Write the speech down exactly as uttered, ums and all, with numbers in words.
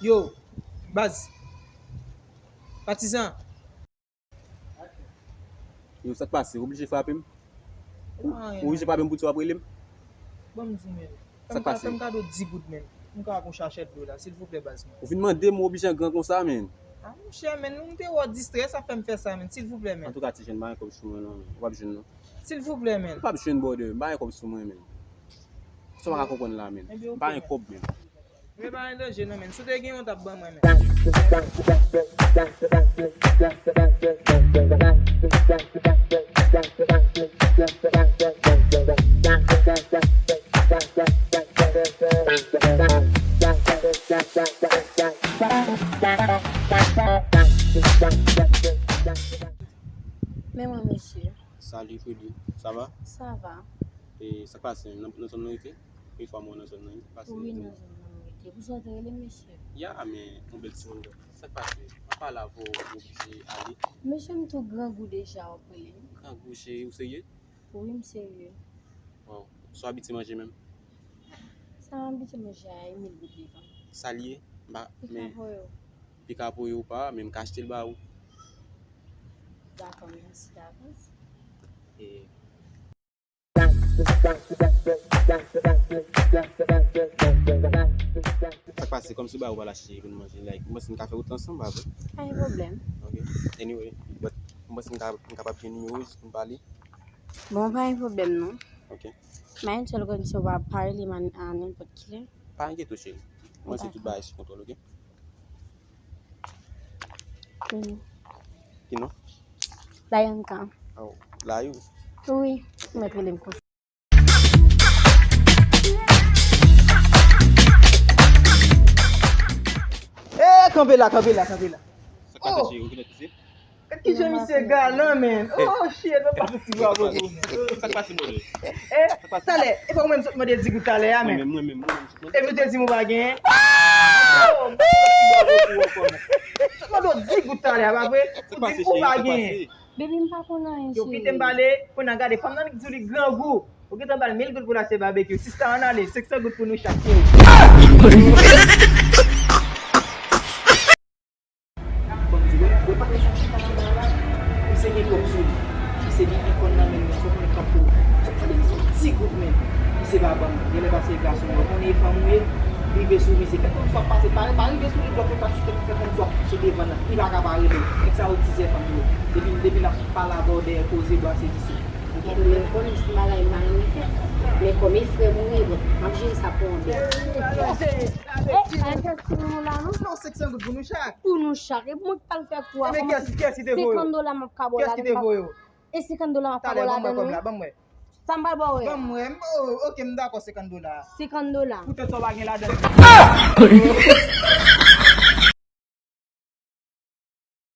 Yo, baz. Patizan. Yo, sa k pase? Ou oblije frape m? Ou oblije frape m pou di w ap rele m? Ban m di w, men. Sa k pase? Fè m kado di goud, men. M ka ak yon sachè dlo la, silvouplè, baz, men. Ou vin mande m, ou oblije an gran konsa, men. A, monchè, men, nou m te wè w distrè, sa fè m fè sa, men, silvouplè, men. Antouka, ti jèn, m pa gen kòb sou mwen, non, men. Ou p ap jwenn, non. Silvouplè, men. Ou p ap jwenn, brother, m pa gen kòb sou mwen, men. Sa w pa ka konprann la, men. M pa gen kòb, men. Men pa gen danje non, men. Si w te gen yon, w t ap ban mwen, men. Men mwen, mesye. Salut, Freddy. Ça va? Ça va. E sa k pase? Nan, nan zòn nan rete? Premye fwa m wè w nan zòn nan, wi. Pase. Wi, nan zòn nan m rete. Pou sa w te rele m, mesye? Ya, men yon bèl timoun. Sa k pase? M ap pale avè w, m oblije ale. Mesye, m tou grangou deja, w ap rele m. Grangou, cheri, ou serye? Wi, m serye. Waw, sa w abitye manje menm? Sa m abitye manje a, e mil goud li vann. Sa l ye? M pa, men. Pika pou yo pa, men m ka achte l ba ou. Dakò, mèsi davans. E Sa k pase? Kòmsi w ba ou pa l achte pou n manje, like, m panse n ka fè wout ansanm, pa vre? Pa gen pwoblèm. Ok. Anyway, but m panse n ka, n kapab gen nimewo w jis pou n pale. Bon, pa gen pwoblèm, non. Ok. Men yon sèl kondisyon, pa, pa rele m a, a nenpòt kilè. Pa enkyete w, cheri. M panse tout bagay sou kontwòl, ok? Ki non? Ki non? Dayanka. Oh, Layou. Wi, mwen rele m konsa. Eh, kanpe la, kanpe la, kanpe la. Sa k pase, cheri? Ou rekonèt misye? Gad kijan misye galan, men. Oh, shit, mwen pa fouti bravo pou ou, men. Sa k pase, brother? Eh, talè, e pa ou menm sot mande di goud talè a, men. Mwen menm, mwen menm, mwen menm. Epi ou te di m ou pa genyen? Oh, mwen fouti bravo pou ou ankò, men. Sot mande w di goud talè a, pa vre? Ou di m ou pa genyen. Baby, m pa konn anyen, cheri. Yo, kite m pale, kounye a gade, fanm nan di w li grangou. Ou gentan ba l mil goud pou l achte babekyou. Sista, ann ale, senk san goud pou nou chak, cheri. Bon, di, wè, wè, pa gen sa chita nan bar la. Misye gen kòb sou li. Misye gen iPhone nan men l, men fòk mwen kanpe w. Fòk mwen di ti goud men. Misye pa ban m. Genlè pase gason, mwen konnen e fanm ou ye. Rive sou misye. Kèlkeswa pase, pa, pa rive sou li, blòk li pa sou tèt, kèlkeswa sou devan nan. Li pa ka pa rele w. Nèg sa yo tizè fanm yo. Depi, depi l ap pale avè w dèyè koze bwa se vise. Ou konnen, konnen se bagay mal mwen fè. Men kòm e frè m ou ye, bon, m ap jere sa pou ou byen. Eh, pa gen kès timoun ou la, non? Non, senk san goud pou nou chak. Pou nou chak. E mwen k pral fè kou a. Kòman kès, kès ki te voye w? Senkant dola m ap ka ba w ladan. Kès ki te voye w? E senkant dola m ap ka ba w ladan, wi. Talè, ban m wè kòb la, ban m wè. Sa m pral ba w, wi. Ban m wè. Oh, ok, m dakò, senkant dola. Senkant dola. Poutèt sa w pa gen ladan.